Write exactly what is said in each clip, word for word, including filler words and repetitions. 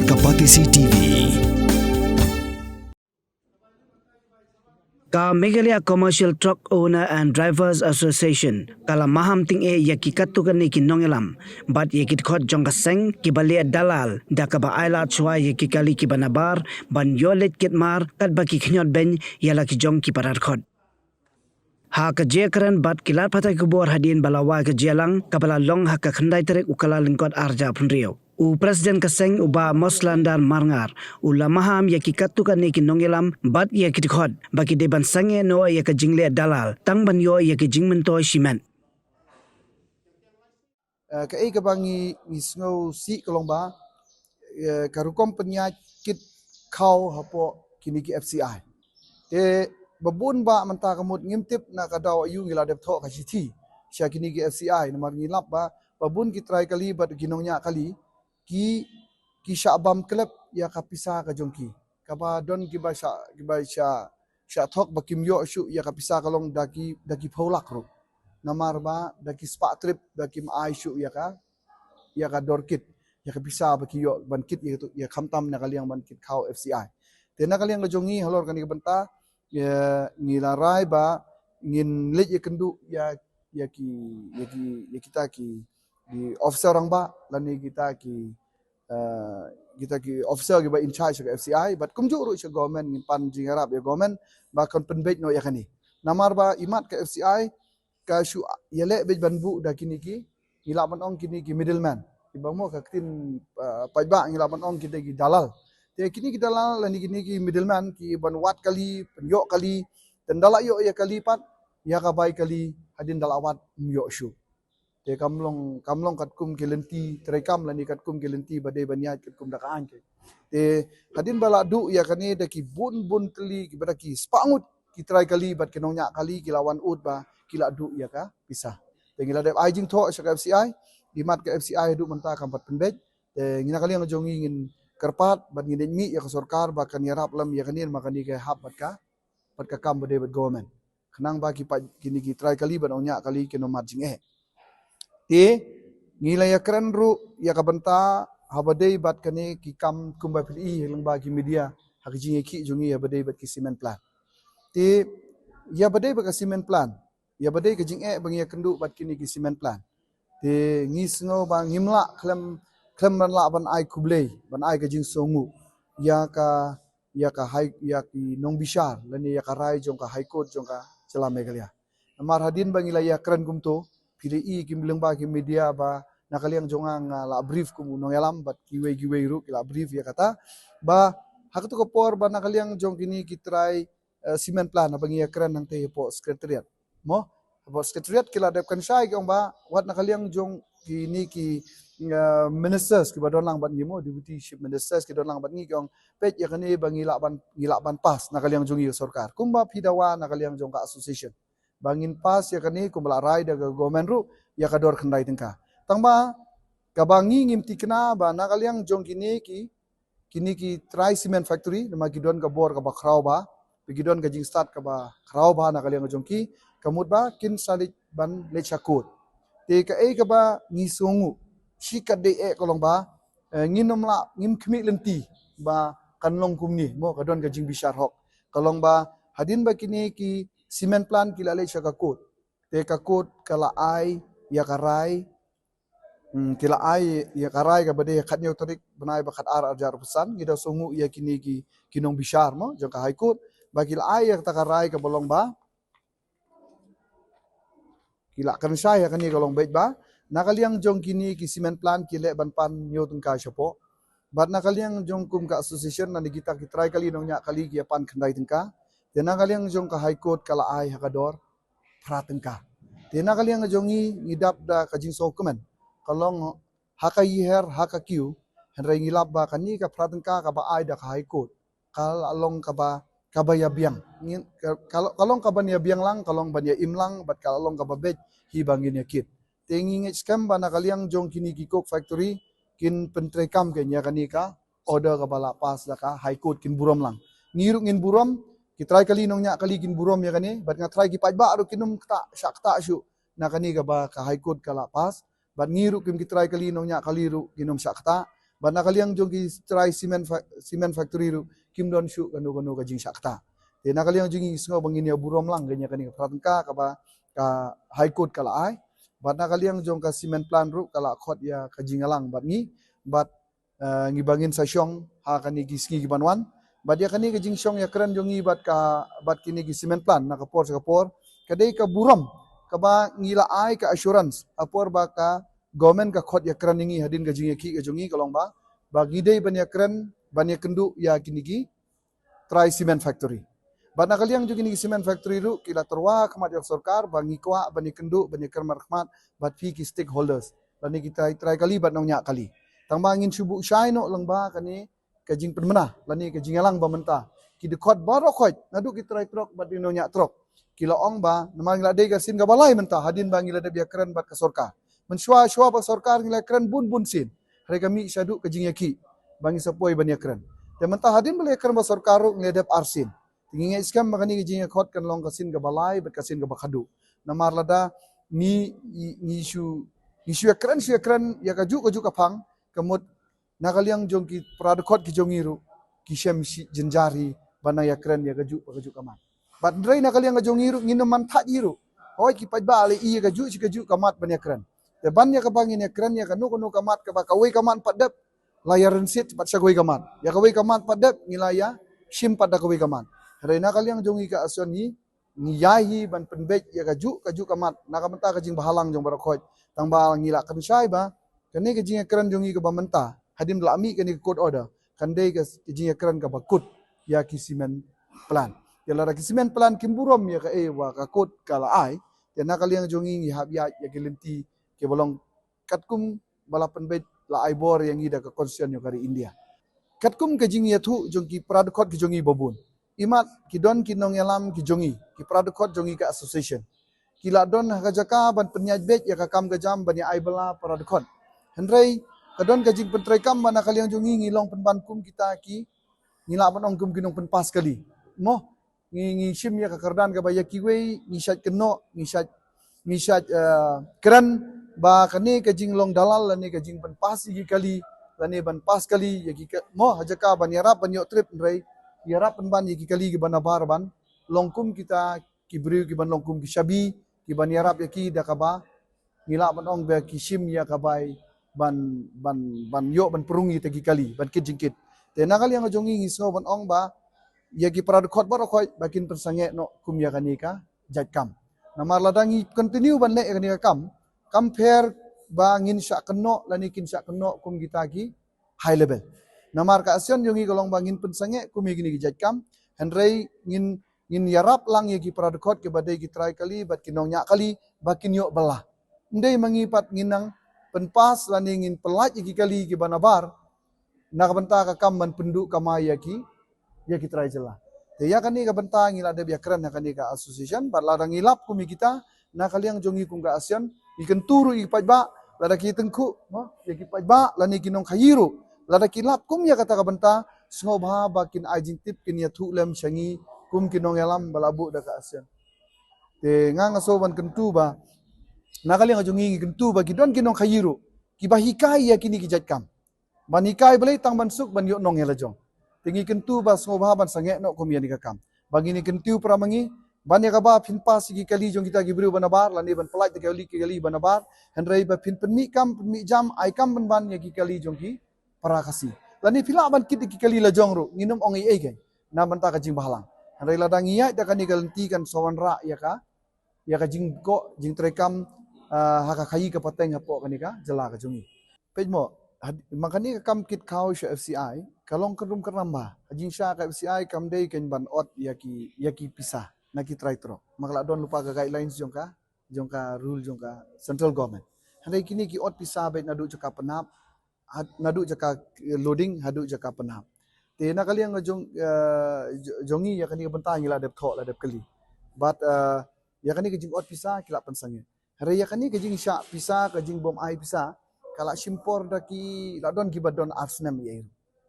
Kapatisi T V. Ka Meghalaya Commercial Truck Owner and Drivers Association ka la maham tyngeh ïa ki katto katne ki nongïalam bad ïa ki dkhot jong ka seng kiba leh dalal da kaba ai lad shuwa ïa ki kali kiba nabar ban ïoh leit kit mar katba ki khñiot beiñ ïa la ki jong ki para dkhot. Ha ka jingïakren bad ki lad pathai khubor hadien ba la wai ka jingïalang kaba la long ha ka khyndai tarik u Kyllalyngkot arhajar arphew hynriew, u President ka seng u Bah Moslandar Marngar u la maham ïa ki katto katne ki nongïalam bad ïa ki dkhot ba ki dei ban sangeh noh ïa ka jingleh dalal tang ban ïoh ïa ki jingmyntoi shimet. Eh, kaei kaba ngi, ngi sngew sih ka long ba, eh, ka rukom pynïaid kit khaw hapoh kine ki F C I. Te ba bun ba mynta ka mut ngim tip na ka daw aïu ngi la dep thoh ka shithi sha kine ki F C I, namar ngi lap ba ba bun ki trai kali bad ki nongñiah kali ki, ki shah bam klep ïa ka pisa ka jong ki. Kaba don kiba shah, kiba shah, shah thok ba kim ïoh shuh ïa ka pisa ka long da ki, da ki phew lak ruh. Namar ba da ki spah trip ba kim ai shuh ïa ka, ïa ka dor kit, ïa ka pisa ba ki ïoh ban kit ïa ka tu, ïa khamtam na ka liang ban kit khaw F C I. Te na ka liang ka jong ngi halor kane ka bynta, ïa, ngi la rai ba ngin leit ïakynduh ïa, ïa ki, ïa ki, ïa kita ki, ki officer rangbah lane kita ki, eh, kita ki officer kiba in charge ka F C I bad kumjuh ruh sha government, ngin pan jingïarap ïa government ba kan pynbeit noh ïa kane. Namar ba imat ka F C I ka shu ïaleh beit ban buh da kine ki, ngi lah ban ong kine ki middleman. Kiba mo ka ktien, eh, paidbah ngi lah ban ong kine ki dalal. Te kine ki dalal lane kine ki middleman ki ban wad kali, pynïoh kali, te ynda la ïoh ïa kali pat, ïa ka bai kali hadien da la wad ym ïoh shuh. Te kam long, kam long katkum ki lynti treikam lane katkum ki lynti ba dei ban ïaid katkum da ka aiñ. Te hadien ba la duh ïa kane da ki bun bun tylli kiba da ki spah ngut ki trai kali bad ki nongñiah kali ki la wan ud ba ki la duh ïa ka pisa. Te ngi la dep ai jingthoh sha ka F C I, imat ka F C I haduh mynta kam pat pynbeit. Te ngi na ka liang jong ngi ngin kyrpad bad ngin ïeit mih ïa ka sorkar ba kan ïarap lem ïa kane, ma kane ka hap bad ka, bad ka kam ba dei bad government. Khnang ba ki paid, kine ki trai kali bad nongñiah kali kin ym mad jingeh. Te ngi la ïakren ruh ïa ka bynta haba dei bad kane ki kam kumba phi i lyngba ki media ha ka jingïakhih jong ngi haba dei bad ki cement plant. Te ïa ba dei bad ka cement plant, ïa ba dei ka jingeh ba ngi ïakynduh bad kine ki cement plant. Te ngi sngew ba ngim lah khlem, khlem ban lah ban ai khublei, ban ai ka jingsngewnguh ïa ka, ïa ka high, ïa ki nongbishar lane ïa ka rai jong ka High Court jong ka jylla Meghalaya. Namar hadien ba ngi la ïakren kumto, phi la i ki lyngba ki media ba na ka liang jong nga nga la brief kum u nongïalam bad kiwei kiwei ruh ki la brief ïa kata ba ha kato ka por ba na ka liang jong kine ki trai, eh, cement plant haba ngi ïakren hangtei hapoh secretariat. Mo, hapoh secretariat ki la dep kynshai ki ong ba wat na ka liang jong kine ki, eh, ministers kiba don lang bad ngi mo, deputy chief ministers ki don lang bad ngi ki ong peit ïa kane ba ngi lah ban, ngi lah ban pass na ka liang jong ngi ka sorkar. Kumba phi dawa na ka liang jong ka association ba ngin pass ïa kane kumba la rai da ka government ruh ïa ka dor khyndai tyngka. Tang ba kaba ngi ngim tikna ba na ka liang jong kine ki, kine ki trai cement factory, namar ki don ka bor kaba khraw bha, ki don ka jingstad kaba khraw bha na ka liang jong ki, ka mut ba kin sa leit ban leit sha court. Te kaei kaba ngi sngewnguh shikatdei eh ka long ba, eh, ngin ym lah, ngim khmih lynti ba kan long kumne, mo, ka don ka jingbishar hok. Ka long ba hadien ba kine ki cement plant ki la leit sha ka court, te ka court ka la ai ïa ka rai, hmm, ki la ai ïa ka rai kaba dei khathynñiew tarik bnai ba khatar arhajar arphew san, ngi da sngewnguh ïa kine ki, ki nongbishar, mo, jong ka High Court ba ki la ai ïa kata ka rai kaba long ba ki la kynshai ïa kane ka long beit ba na ka liang jong kine ki cement plant ki leh ban pan hynñiew tyngka shapoh, bad na ka liang jong kum ka association lane kita ki trai kali nongñiah kali ki ïa pan khyndai tyngka. Te na ka liang jong ka High Court ka la ai ha ka dor phra tyngka. Te na ka liang jong ngi, ngi dap da ka jingsngewkmen, ka long ha ka ïiher ha ka kiew, hynrei ngi lap ba kane ka phra tyngka kaba ai da ka High Court ka la long kaba, kaba ïabiang. Ngin, ka, ka, ka long kaban ïabiang lang, ka long ban ïa im lang, bad ka la long kaba beit hi ba ngin ïa kit. Te ngi ngeit skhem ba na ka liang jong kine ki coke factory kin pyntreikam kein ïa kane ka order kaba la pass da ka High Court, kin burom lang. Ngi ruh ngin burom, ki trai kali nongñiah kali kin burom ïa kane, bad nga trai ki paidbah ruh kin ym ktah, shah ktah shuh na kane kaba ka High Court ka la pass. Bad ngi ruh kum ki trai kali nongñiah kali ruh ngin ym shah ktah. Bad na ka liang jong ki trai cement, fa- cement factory ruh kim don shuh kano kano ka jingshah kata. Te na ka liang jong ngi sngew ba ngin ïa burom lang ka ïa kane ka phra tyngka kaba ka High Court ka la ai. Bad na ka liang jong ka cement plant ruh ka la khot ïa ka jingïalang bad ngi. Bad uh, ngi ba ngin sa shong ha kane ki sngi ki ban wan. Bad ïa kane ka jingshong ïa kren jong ngi bad ka bad kine ki cement plant na ka por sha ka por. Ka dei ka burom kaba ngi la ai ka assurance ha por ba ka government ka khot ïa kren ngi hadien ka jingïakhih ka jong ngi ka long ba ba ngi dei ban ïa kren ban ïa kynduh ïa kine ki trai cement factory. Bad na ka liang jong kine ki cement factory ruh ki la tyrwa khmat ïa ka sorkar ba ngi kwah ban ïa kynduh ban ïa kren markhmat bad phi ki stakeholders lane ki trai trai kali bad nongñiah kali. Tang ba ngin shu buh shai noh lang ba kane ka jingpynmynna lane ka jingïalang ba mynta ki dkhot baroh khoit naduh ki trai trok bad ki nongñiah trok ki la ong ba namar ngi la dei ka sien kaba lai mynta hadien ba ngi la dep ïa kren bad ka sorkar. Mynshuwa shuwa ba sorkar ngi la kren bun bun sien. Hynrei ka mih shaduh ka jingïakhih ba ngi sa poi ban ïa kren. Te mynta hadien ba la ïa kren ba sorkar ruh ngi la dep ar sien. Te ngi ngeit skhem ba kane ka jingïakhot kan long ka sien kaba lai bad ka sien kaba khadduh. Namar lada ngi ngi shu ngi shu ïa kren shu ïa kren ïa kajuh kajuh ka phang ka mut na ka liang jong ki para dkhot ki jong ngi ruh ki shem shi jynjar hi ban nang ïa kren ïa kajuh pa kajuh ka mat. Bad hynrei na ka liang ka jong ngi ruh ngin ym man thait hi ruh. Hoi ki paidbah la i ïa kajuh shi kajuh ka mat ban ïa kren. Te ban ïa kaba ngin ïa kren ïa kano kano ka mat kaba kawei ka mat pat dep la ïa rynsied pat sha kawei ka mat. Ïa kawei ka mat pat dep ngi la ïa shim pat da kawei ka mat. Hynrei na ka liang jong ngi ka Action ngi ngi ïai hi ban pynbeit ïa kajuh kajuh ka mat na ka bynta ka jingbhalang jong baroh khoit. Tang ba ngi la kynshai ba kane ka jingïakren jong ngi kaba mynta hadien la mih kane ka court order kan dei ka jingïakren kaba kut ïa ki cement plant. Ïa lada ki cement plant kim burom ïa kaei ba ka court ka la ai, ïa na ka liang jong ngi ngi hap ïaid ïa ki lynti kiba long katkum ba la pynbeit la ai bor ïa ngi da ka Constitution jong ka ri India. Katkum ka jingïathuh jong ki para dkhot ki jong ngi babun, imat ki don ki nongïalam ki jong ngi, ki para dkhot jong ngi ka association, ki la don ha ka jaka ban pynïaid beit ïa ka kam ka jam ban ïa ai bylla para dkhot. Hynrei ka don ka jingpyntreikam ba na ka liang jong ngi ngi long pynban kum kita ki, ngi lah ban ong kum ki nongpynpass kali. Mo, ngi ngi shim ïa ka kyrdan kaba ïa kiwei ngi shait kynnoh, ngi shait ngi shait eh, kren ba kane ka jinglong dalal lane ka jingpynpass ïa ki kali lane ban pass kali ïa ki ka, mo, ha jaka ban ïarap ban ïoh trip, hynrei ïarap pynban ïa ki kali kiba nabar ban long kum kita ki briew kiban long kum ki shabi kiban ïarap ïa ki da kaba ngi lah ban ong ba ki shim ïa ka bai ban ban ban ïoh ban prung ïa kita ki kali ban kit jingkit. Te na ka liang jong ngi ngi sngew ban ong ba ïa ki para dkhot baroh khoit ba kin pynsangeh noh kum ïa kane ka jait kam. Namar lada ngi continue ban leh ïa kane ka kam, kam pher ba ngin shah kynnoh lane kin shah kynnoh kum kita ki high level. Namar ka Action jong ngi ka long ba ngin pynsangeh kum ïa kine ki jait kam, hynrei ngin ngin ïarap lang ïa ki para dkhot kiba dei ki trai kali bad ki nongñiah kali ba kin ïoh bylla. Ym dei ma ngi pat ngin nang pynpass lane ngin pyllait ïa ki kali kiba nabar na ka bynta ka kam ban pynduh kamai ïa ki ïa ki trai jylla. Te ïa kane ka bynta ngi la dep ïakren ha kane ka association bad lada ngi lap kum ïa kita na ka liang jong ngi kum ka Action, ngi kyntu ruh ïa ki paidbah, lada ki tyngkhuh, mo, ïa ki paidbah lane ki nongkhaïi ruh, lada ki lap kum ïa kata ka bynta, sngewbha ba kin ai jingtip kin ïathuh lem sha ngi kum ki nongïalam ba la buh da ka Action. Te nga nga sngew ban kyntu ba na ka liang jong ngi ngi kyntu ba ki don ki nongkhaïi ruh kiba hikai ïa kine ki jait kam. Ban hikai balei? Tang ban suk ban ïoh nong ïa la jong. Te ngi kyntu ba sngewbha ban sangeh noh kum ïa kane ka kam. Ba ngin ïa kyntu para ma ngi ban ïa kaba phin pass ïa ki kali jong kita ki briew ba nabar lane ban pyllait ïa ki kali ki kali ba nabar. Hynrei ba phin pynmih kam pynmih jam ai kam pynban ïa ki kali jong ki para Khasi. Lane phi lah ban kit ïa ki kali la jong ruh ngin ym ong ei ei kein na bynta ka jingbhalang. Hynrei lada ngi ïaid da kane ka lynti kan sa wanrah ïa ka ïa ka jingkoh jingtreikam ah, ha ka khaïi ka pateng hapoh kane ka jylla ka jong ngi. Peit mo, had- ma kane ka kam kit khaw sha F C I ka long kynrum kynram bha. Ha jingshah ka F C I kam dei kein ban ot ïa ki ïa ki pisa na ki trai trok. Ma ka la don lypa ka guidelines jong ka jong ka rule jong ka central government. Hynrei kine ki ot pisa beit naduh jaka pynap had- naduh jaka eh, loading haduh jaka pynap. Te na ka liang jong eh, jo- jong ngi ïa kane ka bynta ngi la dep thoh la dep kylli. Bad eh, ïa kane ka jingot pisa ki la pynsangeh. Hynrei ïa kane ka jingshah pisa ka jingbym ai pisa ka la shim por da ki la don kiba don ar snem ïa i.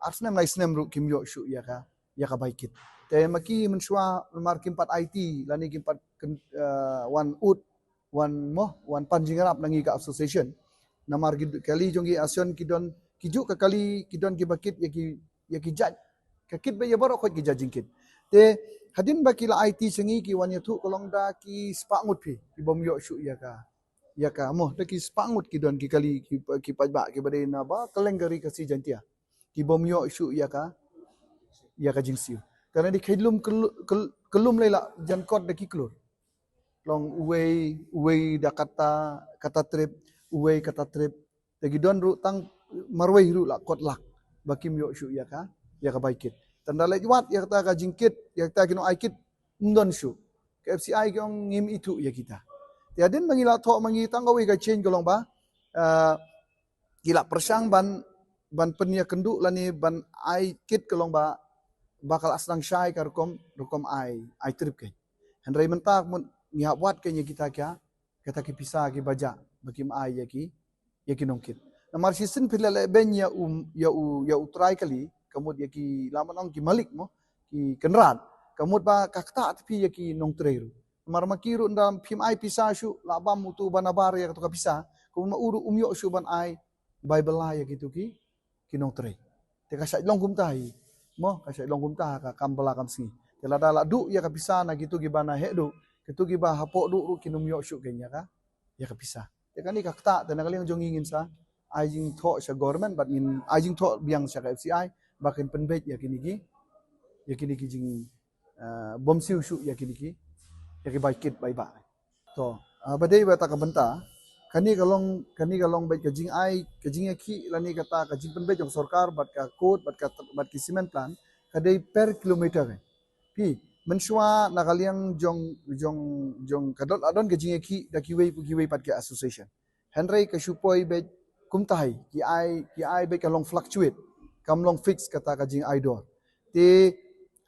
Ar snem lai snem ruh kim ïoh shuh ïa ka ïa ka bai kit. Te ma ki mynshuwa namar kim pat aiti lane kim pat kyn- eh, wan ud wan mo wan pan jingïarap na ngi ka association. Namar ki kali jong ki Action ki don Ki ju ka kali ki don ki ba kit ïa ki, ïa ki jait. Ka kit ba ïa baroh khoit ki jait jingkit. Te hadien ba ki la aiti sha ngi ki wan ïathuh ka long da ki spah ngut phi ki bym ïoh shuh ïa ka, ïa ka mo, da ki spah ngut ki don ki kali ki, ki paidbah ki ba dei na ba kylleng ka ri Khasi Jaiñtia ki bym ïoh shuh ïa ka, ïa ka jingsiew. Te na di khyllum kyllum, kyllum lei la jan kot da ki klur. Long uwei, uwei da kata, kata trip, uwei kata trip. Te ki don ruh tang marwei ruh la kot lak ba kim ïoh shuh ïa ka, ïa ka bai kit. Tang da leit wad ïa kata ka jingkit, ïa kata ki nong ai kit, ym don shuh. Ka F C I ki ong ngim ithuh ïa kita. Te hadien ba ngi la thoh ma ngi tang kawei ka change ka long ba, eh, ki la pyrshang ban, ban pynïakynduh lane ban ai kit ka long ba, ba ka la sdang shai ka rukom, rukom ai, ai trip kein. Hynrei mynta ka mut ngi hap wad kein ïa kita kia, kita ki pisa ki ba jah ba kim ai ïa ki, ïa ki nongkit. Namar shisien phi leh lehbeiñ ïa u, ïa u, ïa u trai kali, ka mut ïa ki, la man ong ki malik mo, ki kynrad. Ka mut ba ka ktah te phi ïa ki nongtrei ruh. Namar ma ki ruh ynda phim ai pisa shuh, la bam utu ba nabar ïa katu ka pisa. Ka mut ma u ruh um ïoh shuh ban ai bai bylla ïa kitu ki, ki nongtrei. Te ka shait long kumta hi. Mo, ka shait long kumta ha ka kam bylla kam sngi. Te lada la duh ïa ka pisa na kitu ki ba na heh duh, kitu ki ba hapoh duh ruh kin ym ïoh shuh kein ïa ka, ïa ka pisa. Te kane ka ktah, te na ka liang jong ngi ngin sa ai jingthoh sha government bad ngin ai jingthoh biang sha ka F C I ba kin pynbeit ïa kine ki, ïa kine ki jing, eh, bym siew shuh ïa kine ki, ïa ki bai kit bai bah. To, ah, ba dei ba ta ka bynta, kane ka long, kane ka long beit ka jingai, ka jingïakhih lane kata ka jingpynbeit jong sorkar bad ka court bad ka, bad ki cement plant, ka dei per kilometer kein. Phi, mynshuwa na ka liang jong, jong, jong ka don, la don ka jingïakhih da kiwei, kiwei pat ki association. Hynrei ka shu poi beit kumta hi, ki ai, ki ai beit ka long fluctuate, kam long fix kata ka jingai dor. Te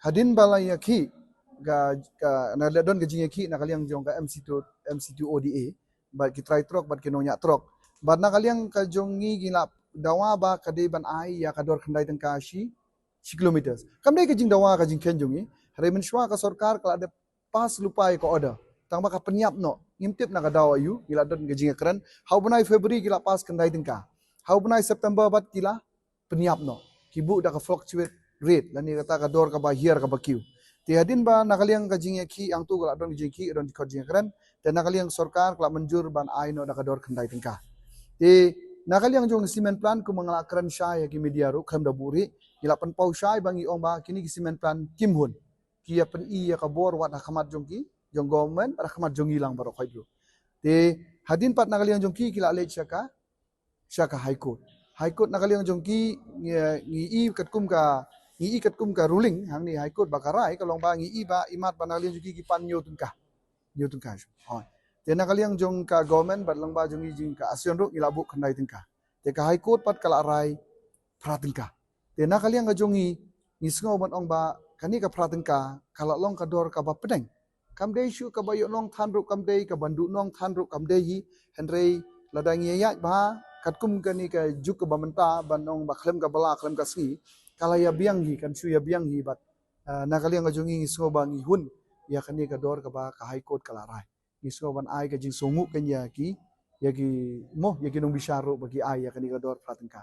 hadien ba la ïakhih, ka, ka, na la don ka jingïakhih na ka liang jong ka M C two, M C two O D A, bad ki trai trok, bad ki nongñiah trok. Bad na ka liang ka jong ngi ngi la dawa ba ka dei ban ai ïa ka dor khyndai tyngka shi, shi kilometers. Kam dei ka jingdawa ka jingkheiñ jong ngi. Hynrei mynshuwa ka sorkar ka la dep pass lypa ïa ka order. Tang ba ka pynïap noh. Ngim tip na ka daw aïu, ngi la don ka jingïakren. Ha u bnai February ki la pass khyndai tyngka. Ha u bnai September bad ki la pynïap noh. Ki buh da ka fluctuate rate, lane kata ka dor kaba hiar kaba kiew. Te hadien ba na ka liang ka jingïakhih, hangtu ka la don ka jingïakhih, don ka jingïakren. Te na ka liang sorkar ka la mynjur ban ai noh da ka dor khyndai tyngka. Te na ka liang jong cement plant kumba nga la kren shai ha ki media ruh khlem da buhrieh, ngi la pynpaw shai ba ngi ong ba kine ki cement plant kim hun. Ki ïa pyni ïa ka bor wat ha khmat jong ki, jong government, bad ha khmat jong ngi lang baroh khoit ruh. Te hadien pat na ka liang jong ki, ki la leit sha ka, sha ka High Court. High Court na ka liang jong ki, ngi, ngi i katkum ka, ngi i katkum ka ruling hangne High Court ba ka rai ka long ba ngi i ba imat ba na ka liang jong ki ki pan hynñiew tyngka. Hynñiew tyngka shuh. Hooid. Te na ka liang jong ka government bad lyngba jong ngi jong ka Asian ruh ngi la buh khyndai tyngka. Te ka High Court pat ka la rai phra tyngka. Te na ka liang ka jong ngi, ngi sngew ban ong ba kane ka phra tyngka ka la long ka dor kaba pdeng. Kam dei shuh kaba ïoh nongthan ruh kam dei, kaba duh nongthan ruh kam dei hi, hynrei lada ngi ïaid bha katkum kane ka juk kaba mynta ban ong ba khlem ka bylla khlem ka sngi, ka la ïa biang hi, kan shu ïa biang hi bad, ah, na ka liang ka jong ngi ngi sngew ba ngi hun ïa kane ka dor kaba ka High Court ka la rai. Ngi sngew ban ai ka jingsngewnguh kein ïa ki, ïa ki mo, ïa ki nongbishar ruh ba ki ai ïa kane ka dor phra tyngka.